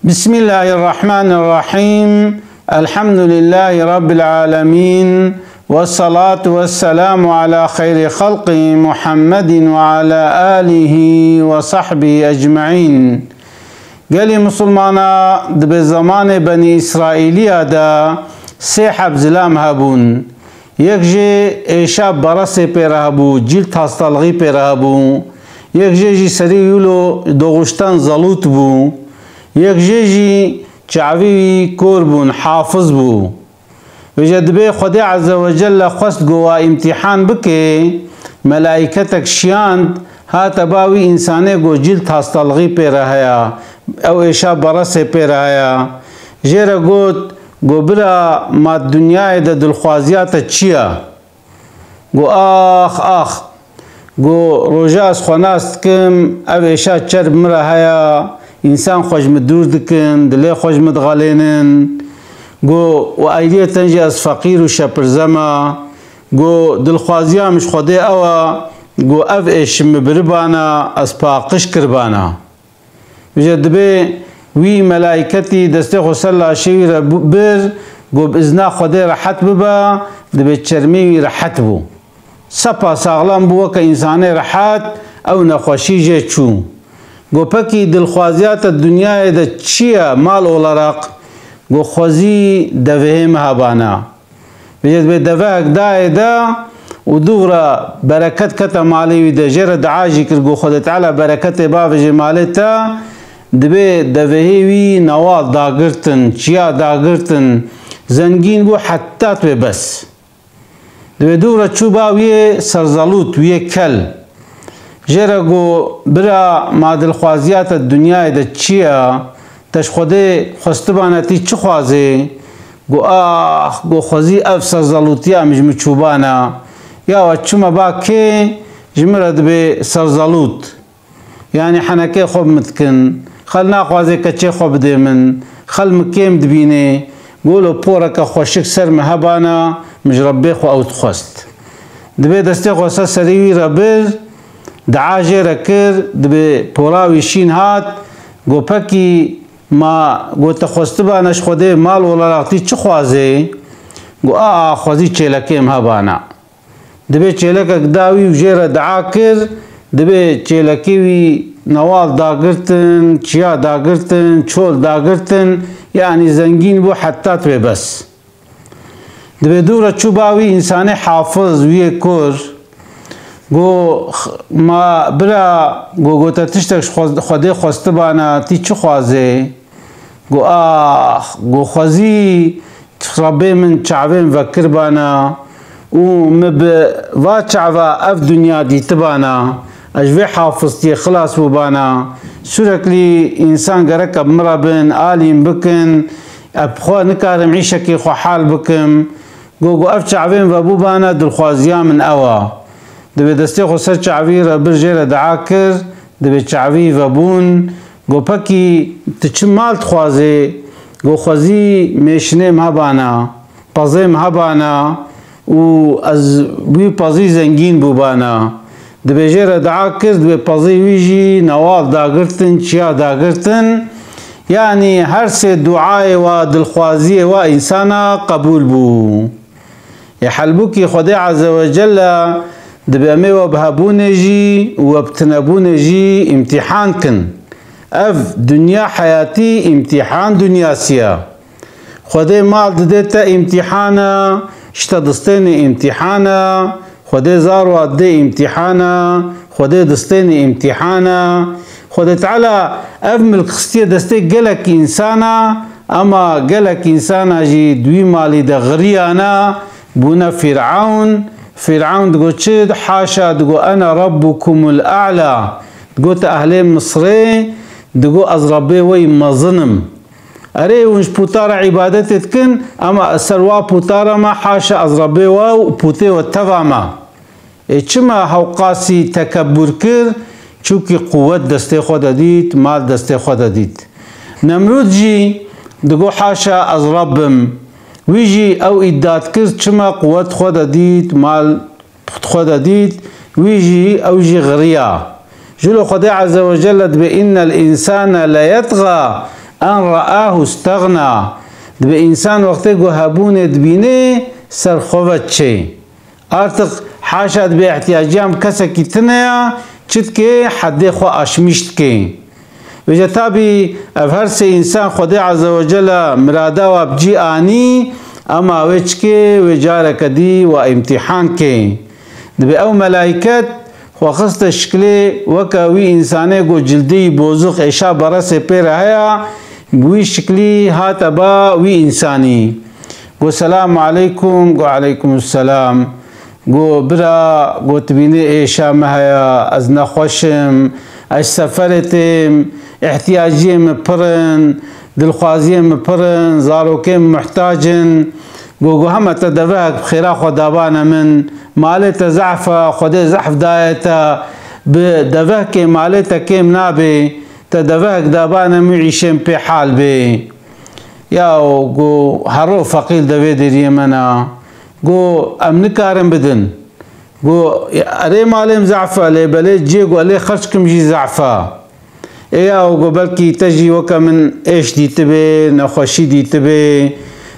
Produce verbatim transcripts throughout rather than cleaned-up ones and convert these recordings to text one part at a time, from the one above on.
Bismillahirrahmanirrahim. Elhamdülillahi Rabbil alemin. Ve salatu ve selamu ala hayri halqi Muhammedin ve ala alihi ve sahbihi ecmaîn. Gelî Musulmana, dibe zamanê Benî Îsraîliya de sê heb zilam hebûn. Yek jê êşa beresê pê re hebû, cîld hastalixî pê re hebû. Yek jê jî serî wilo doğuştan zelût bû. Yek jê jî çavî wî kor bûn, hafiz bû. Vêje dibê Xwedê Azze ve Celle xwest go wa îmtîhan bike, melaîketek şiyand, hate ba wî însanê go cîld hastalixî pê re heya, ew êşa beresê pê re heya. Jê re got, go bira, ma di dinyayê de dilxwaziya te çi ya? Go, ax, ax. Go, roja ez xwe nas dikim, ev êşa çer bi min re heya, însan xwe ji min dûr dikin, dilê xwe ji min dixelênin. Go, û ayriyeten jî ez feqîr û şepirzem a. Go, dilxwaziya min ji Xwedê ew a, go, ev êş ji min biribana, ez paqij kiribana. Vêje dibê wî melaîketî destê xwe ser laşê wî re bu-, bir, go bi izna Xwedê rehet bibe, dibê çermê wî rehet bû. Sepa saxlam bû weke însanê rehet, ew nexweşî jê çû. Go pekî dilxwaziya te dinyayê de çi ye mal olarak? Go xwezî devehê min hebana. Vêje dibê devehek dayê de û dû re bereket kete malê wî de, jê re dua jî kir, got, Xwedê Teala bereketê bavêje malê te, dibê devehê wî newal dagirtin, çiya dagirtin, zengîn bû heta tibê bes. Dibê dû re çû ba wî yê serzelût, wî yê kel. Jê re got, bira, ma dilxwaziya te dinyayê de çi ye? Te ji Xwedê xwestibane, tî çi xwazê? Got, ax, got, xwezî ev serzelûtiya min ji min çûbana. Ya we çime ba kê, ji min re dibê serzelût. Yanî henekê xwe bi min dikin. Xel naxwaze keçê xwe bidê min. Xel min kêm dibînê. Golo poreke xweşik ser min hebana, min ji Rebbê xwe ew dixwest. Dibê destê xwe ser serî wî re bir, dua jê re kir, dibê pora wî şîn hat, got, pekî ma, got, te xwestibane ji Xwedê mal olarak tî çi xwazê? Got, a, a, xwezî çêlekê min hebana. Dibê çêlekek da wî û jê re dua kir, dibê çêlekê wî newal dagirtin, çiya dagirtin, çol dagirtin, yanî zengîn bû heta tibê bes. Dibê dû re çû ba wî însanê hafiz, wî yê kor, go, x-, ma bira, go, go te tiştek ji xwe-, Xwedê xwestibana, tî çi xwazê? Go, ax, go xwezî Rebbê min çavên vekiribana û min bi va çava ev dinya dîtibana, ez ji vê hafiztiyê xilas bûbana. Sûreklî însan gereke bi min re bin, alî min bikin, ez bi xwe nikarim îşekê xwe hal bikim. Go, go ev çavên vebûbana, dilxwaziya min ew a. Dibê destê xwe ser çavî re bir, jê re dua kir, dibê çavî vebûn. Go, pekî tu çi mal dixwazê? Go, xwezî mêşinê min hebana, pezê min hebana û ez wî pezî zengîn bûbana. Dibê jê re dua kir, dibê pezî wî jî newal dagirtin, çiya dagirtin. Yanî her sê duayê wa, dilxwaziyê wa însana qebûl bû. Ê helbûkî Xwedê Azze ve Celle dibê em ê we bi hebûnê jî û we bi tinebûnê jî îmtîhan kin. Ev dinya heyatî îmtîhan dinyasî ye. Xwedê mal didê te îmtîhan e, ji te distênê îmtîhan e, Xwedê zarwa didê îmtîhan e, Xwedê distênê îmtîhan e. Xwedê Teala ev milk xistiye destê gelek însan e, ema gelek însana jî di wî malî de xiriyane, bûne Fîr'ewn. Fîr'ewn digo çi? Haşa, digo, "Ene Rabbukumul A'la." Digo, "Te ehlê Misrê," digo, "Ez Rebbê we yî mezin im." Erê, hûn ji pûta re îbadetê dikin, ema ez ser wa pûta re me, haşa, ez Rebbê we û pûtê we teva me. Ê çima hewqasî tekebûr kir? Çimkî quwet destê xwe de dît, mal destê xwe de dît. Nemrûd jî digo, "Haşa, ez Reb im." Wî jî ew îdia dikir, çima quwet xwe de dît, mal xwe de dît, wî jî, ew jî xiriya. Ji lo Xwedê Azze ve Celle dibê, "Innel însane leyetxa En ra'ahu stagna. Dibe însan wextê ku hebûnê dibînê, ser xwe ve diçê. Artık haşa dibe ihtiyaciyan bi kesekî tune ya, çi dike, heddê xwe aşmîş dike. Vêce tabî ev her sê însan Xwedê Azze ve Celle mirada wa bi cî anî, ema wê çike, wê careke dî wa îmtîhan ke. Dibe ew melayket xwe xiste şiklê weke wî însanê ku cildî bozix êşa beresê pê re heya, bi wî şiklî hate ba wî însanî. Go, "Selamu aleykum." Go, "Aleykum selam." Go, "Bira," go, "tibînê êşa me heye, ez nexweş im, ez ji seferê têm, ihtiyaciyê min pir in, dilxwaziyê min pir in, zarokê min muhtac in." Go, go, "Hema te devehek bi xêra xwe dabane min, malê te zehf e, Xwedê zehf daye te, bi devehkê malê te kêm nabe, te devehek dabane min, îşê min pê hal bê." Ya, go, "Hero feqîr devê deriyê me ne." Go, "Em nikarin bidin." Go, "Erê, malê min zehf e, lê belê cihê ku lê xerc kim jî zehf e." Ê ya, go, "Belkî te jî weke min êş dîtibe, nexweşî dîtibe,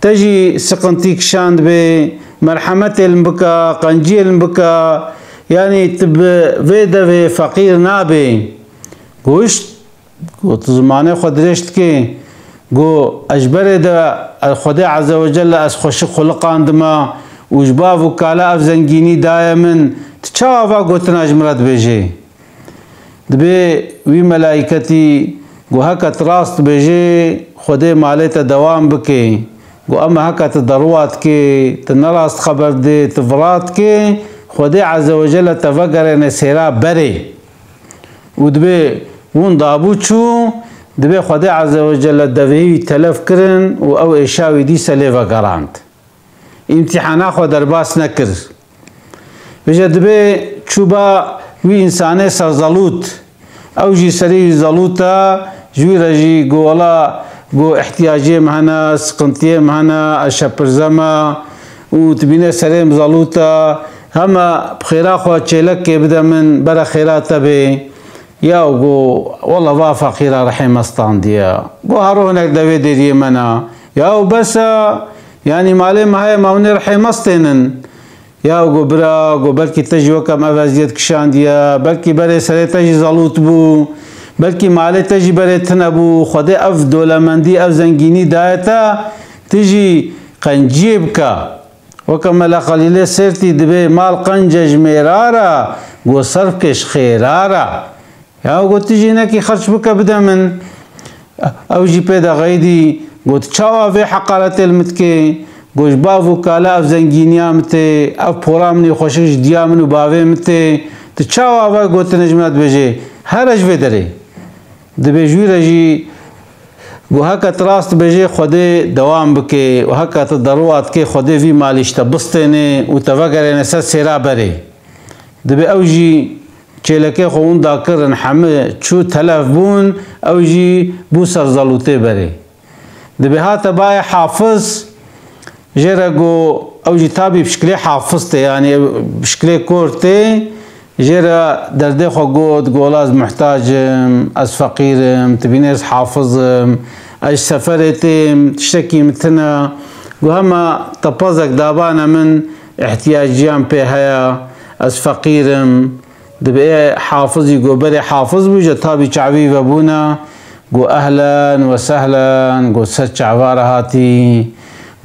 te jî siqintî kişandibe, merhemetê li min bike, qenciyê li min bike, yanî tu bi vê devê feqîr nabê." Goşt, go, "Tu zimanê xwe dirêj dikê." Go, "Ez ji berê de, ez Xwedê Azze ve Celle ez xweşik xuliqandime û ji bav û kala ev zengînî daye min, tu çawa va gotina ji min re dibêjê?" Dibe wî melayketî go, "Heke tu rast dibêjê, Xwedê malê te dewam bike. Go, ema heke tu derwa dikê, tu nerast xeber didê, tu vira dikê, Xwedê Azze ve Celle te vegerêne sêra berê." Û dibe winda bû çû, dibe Xwedê Azze ve Celle devê wî telef kirin û ew êşa wî dîse lê vegerand. Îmtîhana xwe derbas nekir. Vêce dibe çû ba wî însanê ser zelût. Ew jî serê wî zelût e, ji wî re jî go, "Wela, go, ihtiyaciyê min hene, siqintiyê min hene, ez şepirze me û tu bîne serê min zelût e. Hema bi xêra xwe çêlekê bide min, bere xêra te bê." Ya go, "Wela, va feqîra rihê me standiye." Go, "Hero hinek devê deriyê me ne." "Ya bes e, yanî malê me heye, ma hûn ê rihê me stênin?" Ya go, "Bira," go, "belkî te jî weke min ev eziyet kişandiye, belkî berê serê te jî zelût bû, belkî malê te jî berê tune bû, Xwedê ev dolemendî, ev zengînî daye te, tu jî qenciyê bike." Weke Mela Xelîlê Sêrtî dibê, "Mal qence ji mêrar e, go serf ke ji xêrar e." Ya go, "Tu jî hinekî xerç bike bide min." Ew jî pê de xeydî, got, "Çawa vê heqaretê li min dikê?" Got, "Ji bav û kala ev zengîniya min tê, ev pora min ê xweşik ji diya min û bavê min tê. Tu çawa ve gotine ji min re dibêjê? Here ji vê derê." Dibê ji wî re jî got, "Heke tu rast dibêjê, Xwedê dewam bike û heke tu derwa dikê, Xwedê vî malî ji te bistêne û te vegerêne ser sêra berê." Dibê ew jî çêlekê xwe winda kirin, hemî çû telef bûn, ew jî bû ser zelûtê berê. Dibê hate bayê Hafiz, jê re got, ew jî tabî bi şiklê Hafiz tê, yanî bi şiklê kor tê, jê re derdê xwe got, got, "Wela ez muhtac im, ez feqîr im, tu bînê ez Hafiz im, ez ji seferê têm, tiştekî min tune." Got, "Hema te pezek dabane min, ihtiyaciyan pê heye, ez feqîr im." Dibê Hafizî go berê Hafiz bû, ji tabî çavî vebûna, go, "Ehlen ve sehlen," go, "Ser çava re hatî."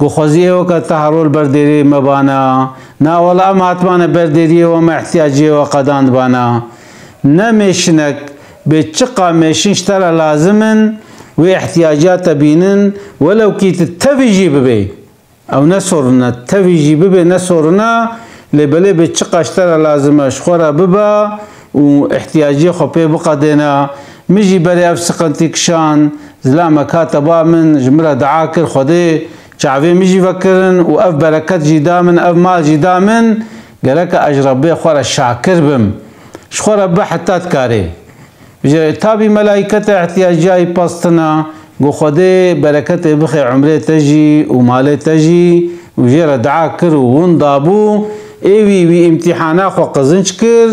Go, "Xwezî ê weke te herol ber dêriyê me bana. Na wela em hatmane ber dêriyê we, me ihtiyaciyê we qedandibana. Ne mêşinek, bê çiqa mêşin ji te re lazim in, wê ihtiyaciya te bînin, welewkî tu tevî jî bibê." Ew ne sorun e, tevî jî bibe ne sorun e, lê belê bê çiqa ji te re lazim e, ji xwe re bibe û ihtiyaciyê xwe pê biqedêne. Min jî berê ev siqintî kişand, zilamek hate ba min, ji min re dua kir, Xwedê çavê min jî vekirin û ev bereket jî da min, ev mal jî da min, gereke ez ji Rebbê xwe re şakir bim. Ji xwe re bi heta dikarê. Ji tabî melaykete ihtiyaciyayî pastine, got, "Xwedê bereketê bixe umrê te jî û malê te jî," û jê re dua kir û winda bû, ê wî wî îmtîhana xwe qizinc kir,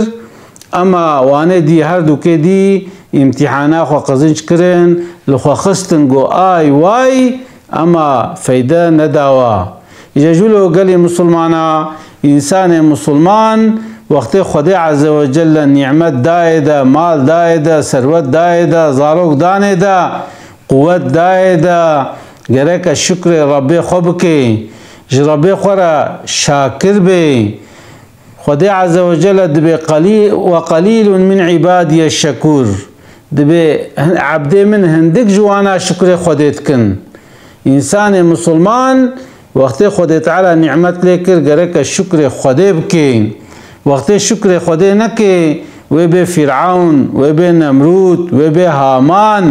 Ema wanê dî her dûkê dî îmtîhana xwe qezinc kirin, li xwe xistin got ay way, ema feyde nedawa. Îja jû lo gelê misilmana, însanê misilman wextê Xwedê Azze ve Celle nîmet dayê de, mal dayê de, serwet dayê de, zarok danê de, quwet dayê de, gereke şukrê Rebbê xwe bikê, ji Rebbê xwe re şakir bê. Xwedê Azze ve Celle dibê qelî-, "Ve qelîlun min îbadiye şekûr." Dibê hin-, ebdê min hindik ji wana şukrê Xwedê dikin. Însanê misilman wextê Xwedê Teala nîmet lê kir, gereke şukrê Xwedê bikê. Wextê şukrê Xwedê nekê, wê bê Fîr'ewn, wê bê Nemrûd, wê bê Haman,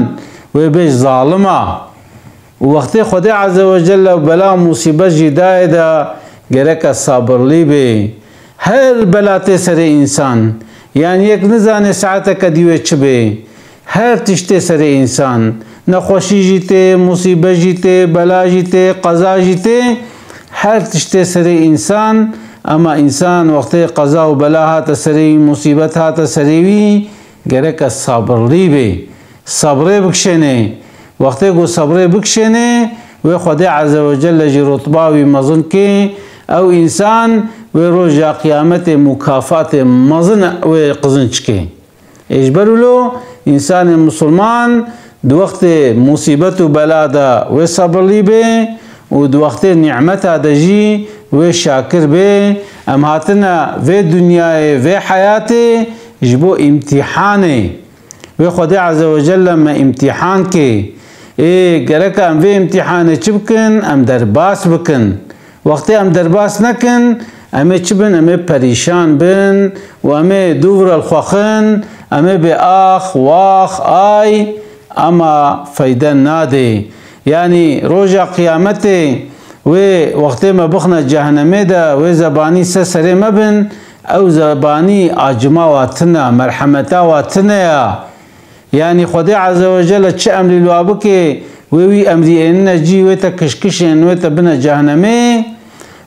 wê bê zalima. Û wextê Xwedê Azze ve Celle bela û musîbet jî dayê de, gereke sabirlî bê. Her bela tê serê însan, yanî yek nizane saeteke dî wê çi bê. Her tişt tê serê însan. Nexweşî jî tê, musîbet jî tê, bela jî tê, qeza jî tê. Her tişt tê serê însan, ema însan wextê qeza û bela hate serê wî, musîbet hate serê wî, gereke sabirlî bê. Sabrê bikişênê. Wextê ku sabrê bikişênê, wê Xwedê Azze ve Celle jî rutba wî mezin kê, ew însan wê roja qiyametê mukafatê mezin wê qizin çikê. Ê ji ber wilo, însanê misilman di wextê musîbet û bela de wê sabirlî bê û di wextê nîmeta de jî wê şakir bê. Em hatine vê dinyayê, vê heyatê ji bo îmtîhanê. Wê Xwedê Azze ve Celle me îmtîhan kê. Ê, gereka em vê îmtîhanê çi bikin? Em derbas bikin. Wextê em derbas nekin, em ê çi bin? Em ê perîşan bin û em ê dûvre li xwe xin, em ê bê ax, wax, ay, ema feyde nadê. Yanî roja qiyametê wê wextê me bixine cehennemê de, wê zebanî ser serê me bin, ew zebanî acima wa tune, merhemeta wa tune ya. Yanî Xwedê Azze ve Celle çi emrî li wa bike, wê wî emrî ênine cî, wê te kişkişên, wê te bine cehennemê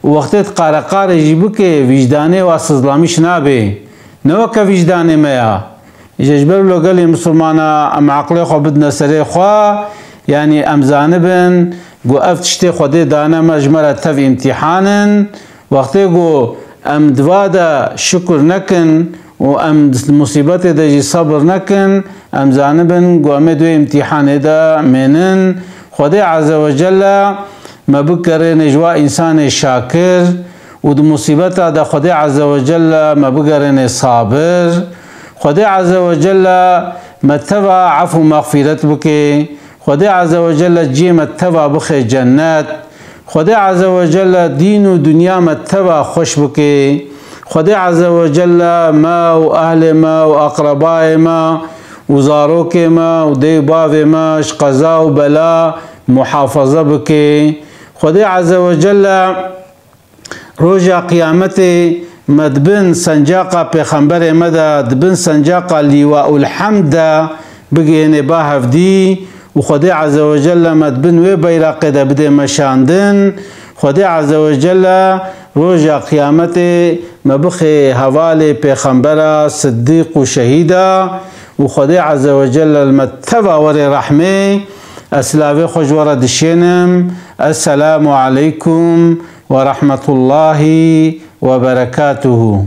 û wextê di qareqarê jî bike, vîcdanê wa sizlamîş nabe. Ne weke vîcdanê me ya. Îje ji ber wilo gelê misilmana em eqlê xwe bidine serê xwe, yanî em zanibin ku ev tiştê Xwedê dane me ji me re tev îmtîhan in. Wextê ku em di va de şukir nekin û em di musîbetê de jî sebir nekin, em zanibin ku em ê di wê îmtîhanê de mênin. Xwedê Azze ve Celle me bigerêne ji wa însanê şakir û di musîbeta de Xwedê Azze ve Celle me bigerêne sabir. Xwedê Azze ve Celle me teva ef û mexfîret bike. Xwedê Azze ve Celle cihê me teva bixe cennet. Xwedê Azze ve Celle dîn û dinya me teva xweş bike. Xwedê Azze ve Celle me û ehlê me û aqrebayê me û zarokê me û dê û bavê me ji qeza û bela muhafaza bike. Xwedê Azze ve Celle roja qiyametê me di bin sencaqa pêxemberê me de, di bin sencaqa Lîwaul Hemd de bigihênê ba hevdî û Xwedê Azze ve Celle me di bin wê beyraqê de bidê meşandin. Xwedê Azze ve Celle roja qiyametê me bixê hevalê pêxembera, siddîq û şehîda û Xwedê Azze ve Celle li me teva werê rehmê. Ez silavê xwe ji we re dişênim. Esselamu aleykum ve rahmetullahi ve berekatuhu.